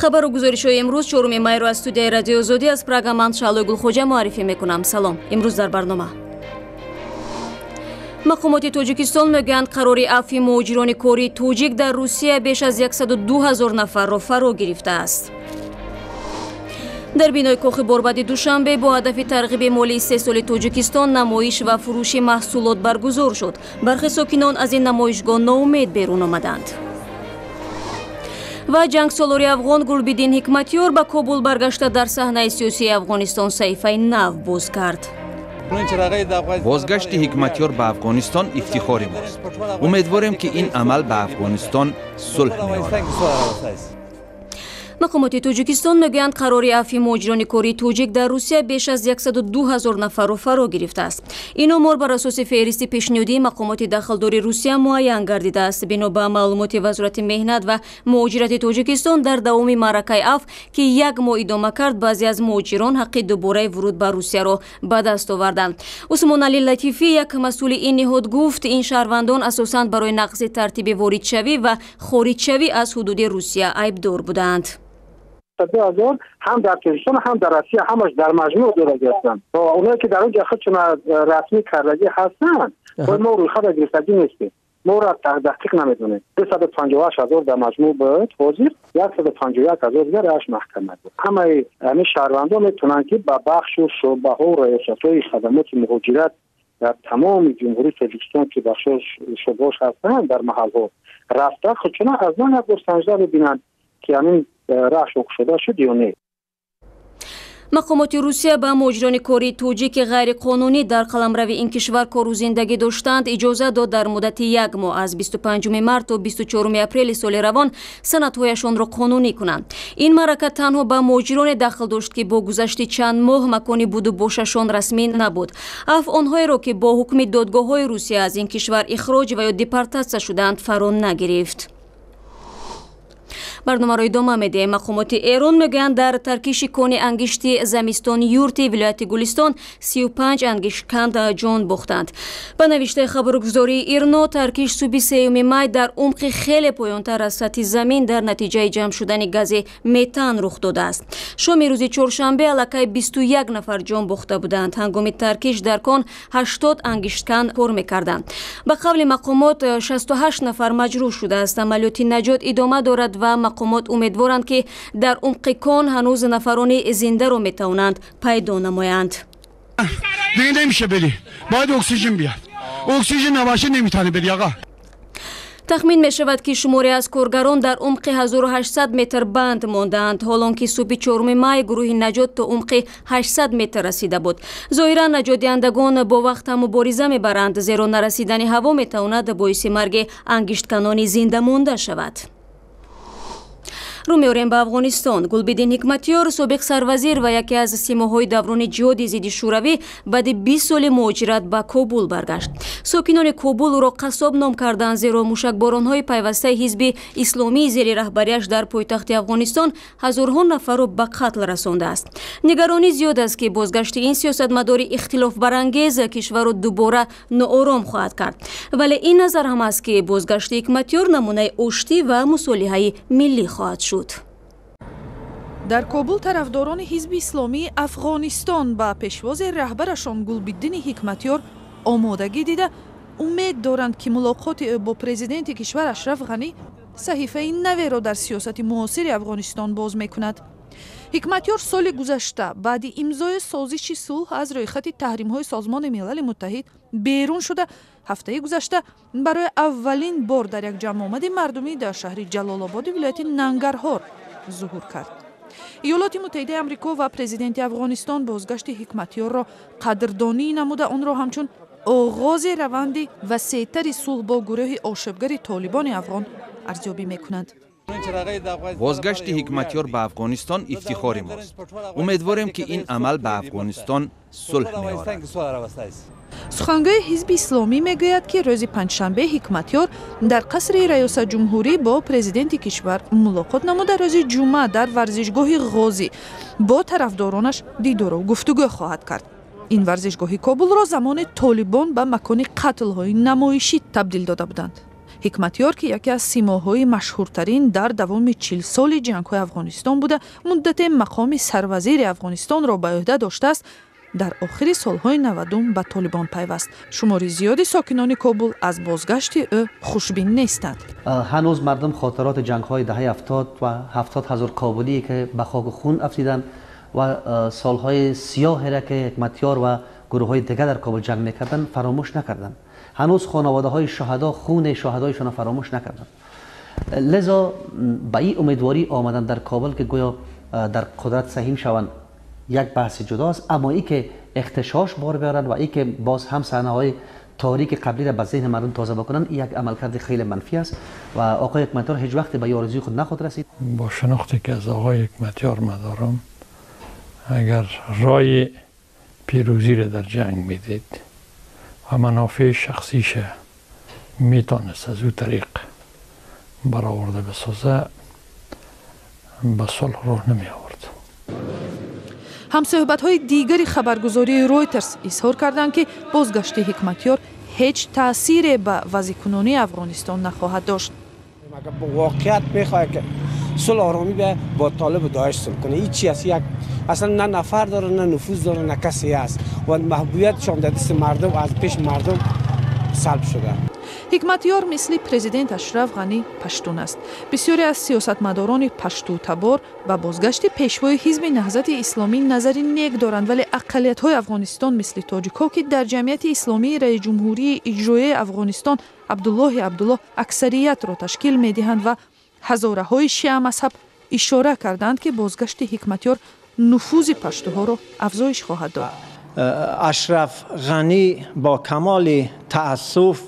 Хабару гузоришҳои имрӯз, 4 майро, аз студияи Радиои Озодӣ аз Прага ман, Шаълои Гулхоҷа, муаррифӣ мекунам. Салом. Имрӯз дар барнома: мақомоти Тоҷикистон мегӯянд, қарори афви муҳоҷирони кории тоҷик дар Русия беш аз 102 ҳазор нафарро фаро гирифтааст. Дар бинои Кохи Борбади Душанбе бо ҳадафи тарғиби моли истеҳсоли Тоҷикистон намоиш ва фурӯши маҳсулот баргузор шуд. Бархе сокинон аз ин намоишгоҳ ноумед берун омаданд. Ва ҷангсолори афғон Гулбиддин Ҳикматёр ба Кобул баргашта, дар саҳнаи сиёсии Афғонистон саҳифаи нав боз кард. Бозгашти Ҳикматёр ба Афғонистон ифтихори мост. Умедворем, ки ин амал ба Афғонистон сулҳ меорад. Мақомоти Тоҷикистон мегӯянд, қарори афви муҳоҷирони кории тоҷик дар Русия беш аз 102 ҳазор нафарро фаро гирифтааст. Ин омор бар асоси феҳристи пешниҳодии мақомоти дахлдори Русия муайян гардидааст. Бино ба маълумоти Вазорати меҳнат ва муҳоҷирати Тоҷикистон, дар давоми маъракаи афв, ки як моҳ идома кард, баъзе аз муҳоҷирон ҳаққи дубораи вуруд ба Русияро ба даст оварданд. Усмоналӣ Латифӣ, як масъули ин ниҳод, гуфт, ин шаҳрвандон асосан барои нақзи тартиби воридшавӣ ва хориҷшавӣ аз ҳудуди Русия айбдор буданд. 2000 ҳам дар Тоҷикистон, ҳам дар Россия, ҳамаш дар маҷмӯъ дораги ҳастанд. Оное ки дар он ҷо худшона расмӣ кардагӣ ҳастанд, мо рӯйхата гирифтагӣ нестем, моро дақиқ намедонем. 258 ҳазор дар маҷмӯъ буд, ҳозир 151 ҳазор дигар рааш маҳкама буд. Ҳамаи ҳамин шаҳрвандон метавонанд, ки ба бахшу шӯъбаҳо, раёсатҳои хадамоти муҳоҷират дар тамоми Ҷумҳурии Тоҷикистон, ки бахшо шӯъбаҳош ҳастанд, дар маҳалҳо рафта, худшона аз ман як бор санҷида бибинанд, ки ҳамин раҳ кушода шуд ё не. Мақомоти Русия ба муҳоҷирони кории тоҷик, ки ғайриқонунӣ дар қаламрави ин кишвар кору зиндагӣ доштанд, иҷоза дод дар муддати як моҳ, аз 25 март то 24 апрели соли равон, санадҳояшонро қонунӣ кунанд. Ин маърака танҳо ба муҳоҷироне дахл дошт, ки бо гузашти чанд моҳ макони будубошашон расмӣ набуд. Афв онҳоеро, ки бо ҳукми додгоҳҳои Русия аз ин кишвар ихроҷ ва ё депортатсия шудаанд, фаро нагирифт. Барномаро идома медиҳем. Мақомоти Эрон мегӯянд, дар таркиши кони ангишти Замистон Юрти вилояти Гулистон 35 ангиштканд ҷон бохтанд. Ба навиштаи хабаргузории Ирно, таркиш субҳи 3 май дар умқи хеле поёнтар аз сатҳи замин дар натиҷаи ҷамъ шудани гази метан рух додааст. Шоми рӯзи чоршанбе аллакай 21 нафар ҷон бохта буданд. Ҳангоми таркиш дар кон 80 ангишткан кор мекарданд. Ба қавли мақомот, 68 нафар маҷрӯҳ шудааст. Амалиёти наҷот идома дорад ва мақомот умедворанд, ки дар умқи кон ҳанӯз нафарони зиндаро метавонанд пайдо намоянд. دیگه نمیشه بری، باید اکسیژن بیاد. اکسیژن نباشه نمیتونه بری آقا. Тахмин мешавад, ки шуморе аз коргарон дар умқи 1800 метр банд мондаанд, ҳолон ки субҳи 4 май гурӯҳи наҷот то умқи 800 метр расида буд. Зоҳиран, наҷотдиҳандагон бо вақт ҳам мубориза мебаранд, зеро нарасидани ҳаво метавонад боиси марги ангиштканони зинда монда шавад. Рӯ меорем ба Афғонистон. Гулбиддин Ҳикматёр, собиқ сарвазир ва яке аз симоҳои даврони ҷиҳоди зидди Шӯравӣ, баъди 20 соли муҳоҷират ба Кобул баргашт. Сокинони Кобул ӯро қассоб ном карданд, зеро мушакборонҳои пайвастаи ҳизби исломии зери раҳбарияш дар пойтахти Афғонистон ҳазорҳо нафарро ба қатл расондааст. Нигаронӣ зиёд аст, ки бозгашти ин сиёсатмадори ихтилофбарангез кишварро дубора ноором хоҳад кард. Вале ин назар ҳам аст, ки бозгашти Ҳикматёр намунаи оштӣ ва мусолиҳаи миллӣ хоҳад шуд. Дар Кобул тарафдорони Ҳизби исломии Афғонистон ба пешвози раҳбарашон Гулбиддини Ҳикматёр омодагӣ дида, умед доранд, ки мулоқоти ӯ бо президенти кишвар Ашраф Ғанӣ саҳифаи наверо дар сиёсати муосири Афғонистон боз мекунад. Ҳикматёр соли гузашта баъди имзои созиши сулҳ аз рӯйхати таҳримҳои Созмони Милали Муттаҳид берун шуда, ҳафтаи гузашта барои аввалин бор дар як ҷамъомади мардумӣ дар шаҳри Ҷалолободи вилояти Нангарҳор зуҳур кард. Иёлоти Муттаҳидаи Амрико ва президенти Афғонистон бозгашти Ҳикматёрро қадрдонӣ намуда, онро ҳамчун оғози раванди васеътари сулҳ бо гурӯҳи ошӯбгари Толибони афғон арзёбӣ мекунанд. Бозгашти Ҳикматёр ба Афғонистон ифтихори мост. Умедворем, ки ин амал ба Афғонистон сулҳ меорад. Сухангӯи Ҳизби исломӣ мегӯяд, ки рӯзи панҷшанбе Ҳикматёр дар қасри раёсатҷумҳурӣ бо президенти кишвар мулоқот намуда, рӯзи ҷумъа дар варзишгоҳи Ғозӣ бо тарафдоронаш дидору гуфтугӯ хоҳад кард. Ин варзишгоҳи Кобулро замони Толибон ба макони қатлҳои намоишӣ табдил дода буданд. Ҳикматёр, ки яке аз симоҳои машҳуртарин дар давоми 40 соли ҷангҳои Афғонистон буда, муддате мақоми сарвазири Афғонистонро ба ӯҳда доштааст, дар охири солҳои 90 ба Толибон пайваст. Шумори зиёди сокинони Кобул аз бозгашти ӯ хушбин нестанд. Ҳанӯз мардум хотироти ҷангҳои даҳаи 70 ва 70 ҳазор кобулие ки ба хоку хун афтиданд ва солҳои сиёҳеро ки Ҳикматёр ва гурӯҳҳои дигар дар Кобул ҷанг мекарданд фаромӯш накарданд. Ҳанӯз хонаводаҳои шуҳадо хуни шуҳадоишонро фаромӯш накарданд. Лизо ба ин умедворӣ омаданд дар Кобул ки гӯё дар қудрат саҳим шаванд як баҳси ҷудост, аммо ин ки ихтишош бор биёранд ва ин ки боз ҳам саҳнаҳои таърихи қаблиро ба зеҳни мардум тоза бикунанд, як амалкарди хеле манфӣ аст ва оқои Ҳикматёр ҳеҷ вақте ба орзуи худ нахоҳад расид. Бо шинохте ки аз оқои Ҳикматёр мадорам, агар роҳи пирӯзиро дар ҷанг медид ва манофеи шахсиша метонест аз ӯ тариқ бароварда бисоза, ба сулҳ роҳ намеовард. Ҳамсӯҳбатҳои дигари хабаргузории Ройтерс изҳор карданд, ки бозгашти Ҳикматёр ҳеҷ таъсире ба вазъи кунунии Афғонистон нахоҳад дошт. Агар воқеият мехоҳад ки сулҳ оромӣ бо толиб дааш сулҳ кунад, ҳеҷ чиз аст, як аслан на нафар дорад, на нуфуз дорад, на касе аст ва маҳбубиятшон дар дасти мардум аз пеши мардум салб шуда. Ҳикматёр мисли президент Ашраф Ғанӣ паштун аст. Бисёре аз сиёсатмадорони паштутабор ба бозгашти пешвои ҳизби Наҳзати Исломӣ назари нек доранд, вале ақаллиятҳои Афғонистон мисли тоҷикҳо, ки дар ҷамъияти исломии раисҷумҳурии иҷроияи Афғонистон Абдуллоҳи Абдуллоҳ аксариятро ташкил медиҳанд ва ҳазораҳои шиамазҳаб ишора карданд, ки бозгашти Ҳикматёр нуфузи паштуҳоро афзоиш хоҳад дод. Ашраф Ғанӣ бо камоли таассуф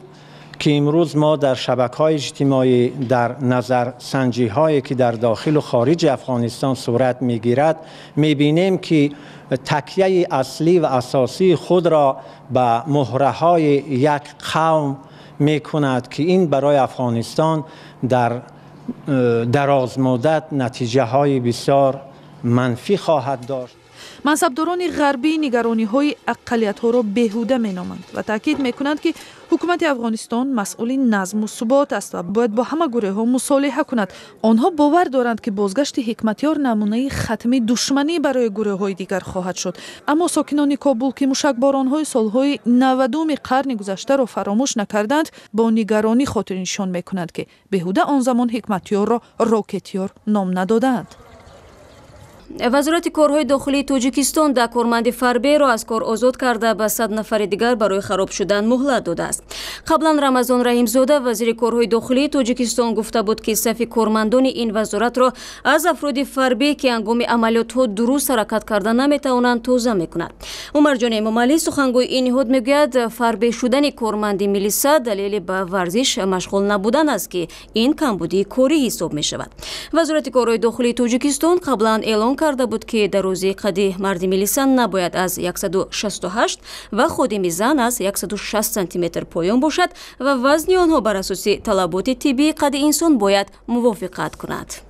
ки имрӯз мо дар шабакаҳои иҷтимоӣ, дар назарсанҷиҳое ки дар дохилу хориҷи Афғонистон сурат мегирад, мебинем ки такяи аслӣ ва асосии худро ба муҳраҳои як қавм мекунад, ки ин барои Афғонистон дар дарозмуддат натиҷаҳои бисёр манфӣ хоҳад дошт. Мансабдорони ғарбӣ нигарониҳои ақаллиятҳоро беҳуда меноманд ва таъкид мекунанд, ки ҳукумати Афғонистон масъули назму субот аст ва бояд бо ҳама гурӯҳҳо мусолиҳа кунад. Онҳо бовар доранд, ки бозгашти Ҳикматёр намунаи хатми душманӣ барои гурӯҳҳои дигар хоҳад шуд. Аммо сокинони Кобул, ки мушакборонҳои солҳои 90-уми қарни гузаштаро фаромӯш накарданд, бо нигаронӣ хотирнишон мекунанд, ки беҳуда он замон Ҳикматёрро рокетёр ном надодаанд. Вазорати корҳои дохилии Тоҷикистон 10 корманди фарберо аз кор озод карда ба 100 нафари дигар барои хароб шудан муҳлат додааст. Қаблан Рамазон Раҳимзода, вазири корҳои дохилии Тоҷикистон, гуфта буд, ки сафи кормандони ин вазоратро аз афроди фарбе, ки ҳангоми амалиётҳо дуруст ҳаракат карда наметавонанд, тоза мекунад. Умарҷон Эмомалӣ, сухангӯи ин ниҳод, мегӯяд, фарбе шудани корманди милиса далели ба варзиш машғул набудан аст, ки ин камбудии корӣ ҳисоб мешавад. Вазорати корҳои дохилии Тоҷикистон қаблан эълон карда буд, ки дарозии қади марди милиса набояд аз 168 ва ходими зан аз 160 сантиметр поён бошад ва вазни онҳо бар асоси талаботи тиббии қади инсон бояд мувофиқат кунад.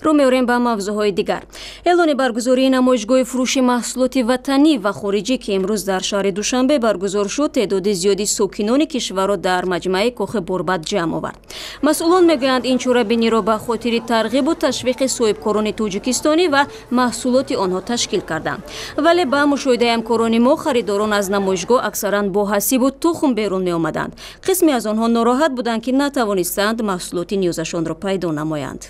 Рӯ меорем ба мавзӯъҳои дигар. Эълони баргузории намоишгоҳи фурӯши маҳсулоти ватанӣ ва хориҷӣ, ки имрӯз дар шаҳри Душанбе баргузор шуд, теъдоди зиёди сокинони кишварро дар маҷмааи Кохи Борбад ҷамъ овард. Масъулон мегӯянд, ин чорабиниро ба хотири тарғибу ташвиқи соҳибкорони тоҷикистонӣ ва маҳсулоти онҳо ташкил карданд. Вале ба мушоҳидаи ҳамкорони мо, харидорон аз намоишгоҳ аксаран бо ҳасибу тухм берун меомаданд. Қисме аз онҳо нороҳат буданд, ки натавонистанд маҳсулоти ниёзашонро пайдо намоянд.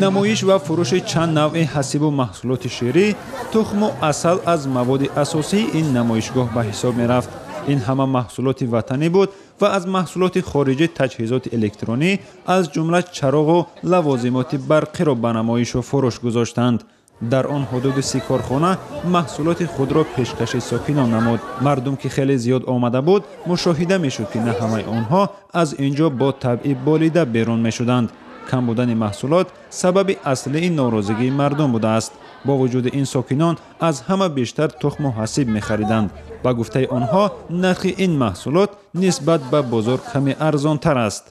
Намоиш ва фурӯши чанд навъи ҳасибу маҳсулоти ширӣ, тухму асал аз маводи асосии ин намоишгоҳ ба ҳисоб мерафт. Ин ҳама маҳсулоти ватанӣ буд ва аз маҳсулоти хориҷӣ таҷҳизоти электронӣ, аз ҷумла чароғу лавозимоти барқиро ба намоишу фурӯш гузоштанд. Дар он ҳудуди 30 корхона маҳсулоти худро пешкаши сокинон намуд. Мардум ки хеле зиёд омада буд, мушоҳида мешуд, ки на ҳамаи онҳо аз ин ҷо бо табъи болида берун мешуданд. Кам будани маҳсулот сабаби аслии норозигии мардум будааст. Бо вуҷуди ин, сокинон аз ҳама бештар тухму ҳасиб мехариданд. Ба гуфтаи онҳо, нархи ин маҳсулот нисбат ба бозор каме арзонтар аст.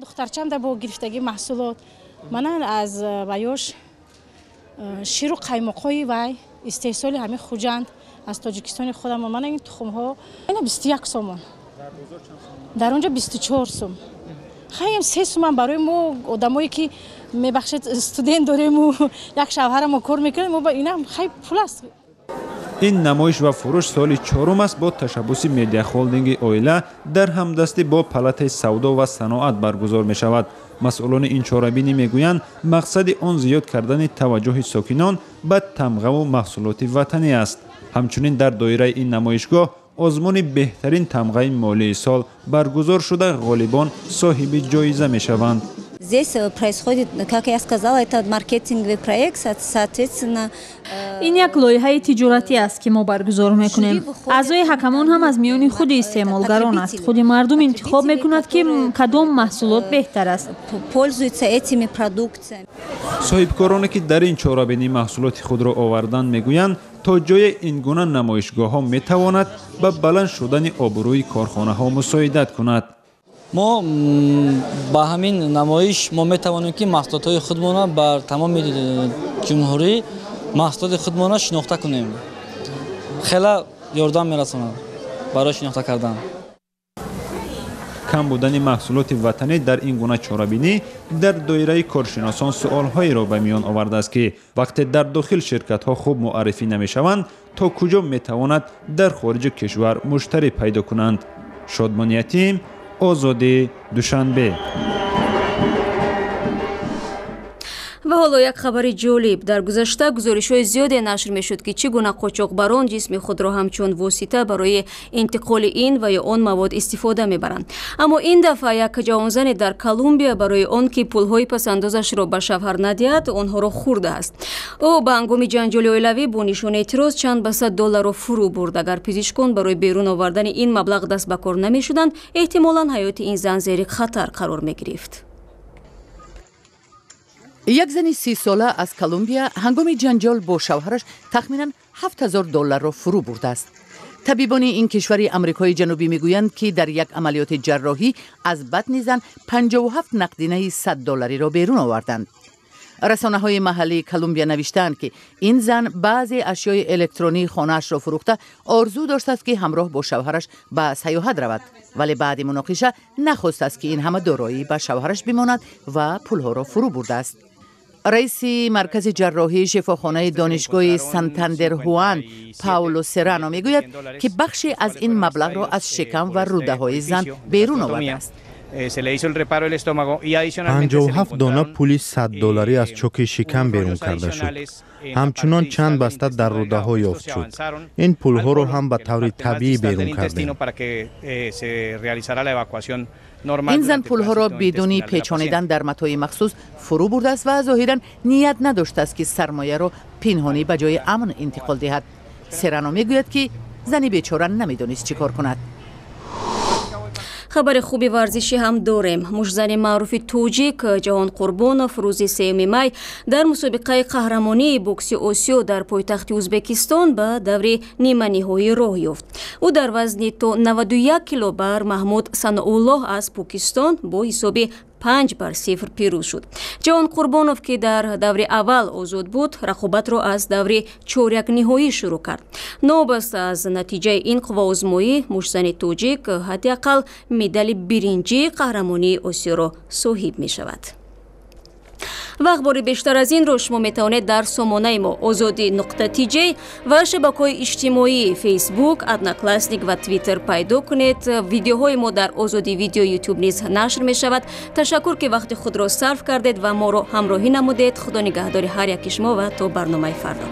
Духтарчамда бо гирифтагии маҳсулот манан аз ваёш ширу қаймоқҳои вай истеҳсоли ҳамин Хуҷанд аз Тоҷикистони худам. Мана ин тухмҳо ина 21 сомон, дар он ҷо 24 сум. Хаем 3 суман барои мо одамое ки, мебахшед, студент дорему, як шавҳарамо кор мекунем, мо инам хай пул аст. Ин намоиш ва фурӯш соли чорум аст бо ташаббуси медиахолдинги «Оила» дар ҳамдастӣ бо Палатаи савдо ва саноат баргузор мешавад. Масъулони ин чорабинӣ мегӯянд, мақсади он зиёд кардани таваҷҷӯҳи сокинон ба тамғаву маҳсулоти ватанӣ аст. Ҳамчунин дар доираи ин намоишгоҳ озмуни беҳтарин тамғаи молии сол баргузор шуда, ғолибон соҳиби ҷоиза мешаванд. Здесь происходит, как я сказала, это маркетинговый проект, соответственно. Ин як лоиҳаи тиҷоратӣ аст, ки мо баргузор мекунем. Аъзои ҳакамон ҳам аз миёни худи истеъмолгарон аст. Худи мардум интихоб мекунад, ки кадом маҳсулот беҳтар аст. Пользуются этими продукциями. Соҳибкороне, ки дар ин чорабинӣ маҳсулоти худро оварданд, мегӯянд, то ҷое ин гуна намоишгоҳҳо метавонад ба баланд шудани обрӯи корхонаҳо мусоидат кунад. Мо ба ҳамин намоиш мо метавонем, ки маҳсулотҳои худмона бар тамоми ҷумҳурӣ маҳсулоти худмона шинохта кунем. Хеле ёрдам мерасонад барои шинохта кардан. Кам будани маҳсулоти ватанӣ дар ин гуна чорабинӣ дар доираи коршиносон суолҳоеро ба миён овардааст, ки вақте дар дохил ширкатҳо хуб муаррифӣ намешаванд, то куҷо метавонад дар хориҷи кишвар муштарӣ пайдо кунанд. Шодмон Ятим, Озодӣ, Душанбе. Ва ҳоло як хабари ҷолиб. Дар гузашта гузоришҳои зиёде нашр мешуд, ки чӣ гуна қочоқбарон ҷисми худро ҳамчун восита барои интиқоли ин ва ё он мавод истифода мебаранд. Аммо ин дафъа як ҷавонзане дар Колумбия барои он ки пулҳои пасандозашро ба шавҳар надиҳад, онҳоро хӯрдааст. Ӯ ба ҳангоми ҷанҷоли оилавӣ бо нишони эътироз чанд ба сад долларро фурӯ бурд. Агар пизишкон барои берун овардани ин маблағ даст ба кор намешуданд, эҳтимолан ҳаёти ин зан зери хатар қарор мегирифт. Як зани 30-сола аз Колумбия ҳангоми ҷанҷол бо шавҳараш тахминан 7000 долларро фурӯ бурдааст. Табибони ин кишвари Амрикои Ҷанубӣ мегӯянд, ки дар як амалиёти ҷарроҳӣ аз батни зан 57 нақдинаи 100 доллариро берун оварданд. Расонаҳои маҳаллии Колумбия навиштаанд, ки ин зан баъзе ашёи электронии хонаашро фурӯхта, орзу доштааст, ки ҳамроҳ бо шавҳараш ба саёҳат равад, вале баъди муноқиша нахостааст, ки ин ҳама дороӣ ба шавҳараш бимонад ва пулҳоро фурӯ бурдааст. Раиси маркази ҷарроҳии шифохонаи донишгоҳи Сантандер Ҳуан Пауло Серано мегӯяд, ки бахше аз ин маблағро аз шикам ва рӯдаҳои зан берун овардааст. 57 дона пули 100-долларӣ аз чоки шикам берун карда шуд. Ҳамчунон чанд баста дар рӯдаҳо ёфт шуд. Ин пулҳоро ҳам ба таври табиӣ берун кардем. Ин зан пулҳоро бидуни печонидан дар матои махсус фурӯ бурдааст ва зоҳиран ният надоштааст, ки сармояро пинҳонӣ ба ҷои амн интиқол диҳад. Серано мегӯяд, ки зани бечора намедонист, чӣ кор кунад. Хабари хуби варзишӣ ҳам дорем. Муштзани маъруфи тоҷик Ҷаҳон Қурбонов рӯзи 3 май дар мусобиқаи қаҳрамонии бокси Осиё дар пойтахти Ӯзбекистон ба даври ниманиҳоӣ роҳ ёфт. Ӯ дар вазни то 91 кило бар Маҳмуд Саноуллоҳ аз Покистон бо ҳисоби 5-0 пирӯз шуд. Ҷаҳон Қурбонов, ки дар даври аввал озод буд, рақобатро аз даври чорякниҳоӣ шурӯъ кард. Новобаста аз натиҷаи ин қувваозмоӣ, муштзани тоҷик ҳадди ақал медали биринҷии қаҳрамонии Осиёро соҳиб мешавад. Ва ахбори бештар аз инро шумо метавонед дар сомонаи мо озодӣ.тj ва шабакаҳои иҷтимоии Фейсбук, Одноклассник ва Твиттер пайдо кунед. Видеоҳои мо дар Озодӣ Видео Ютуб низ нашр мешавад. Ташаккур, ки вақти худро сарф кардед ва моро ҳамроҳӣ намудед. Худо нигаҳдори ҳар яки шумо ва то барномаи фардо.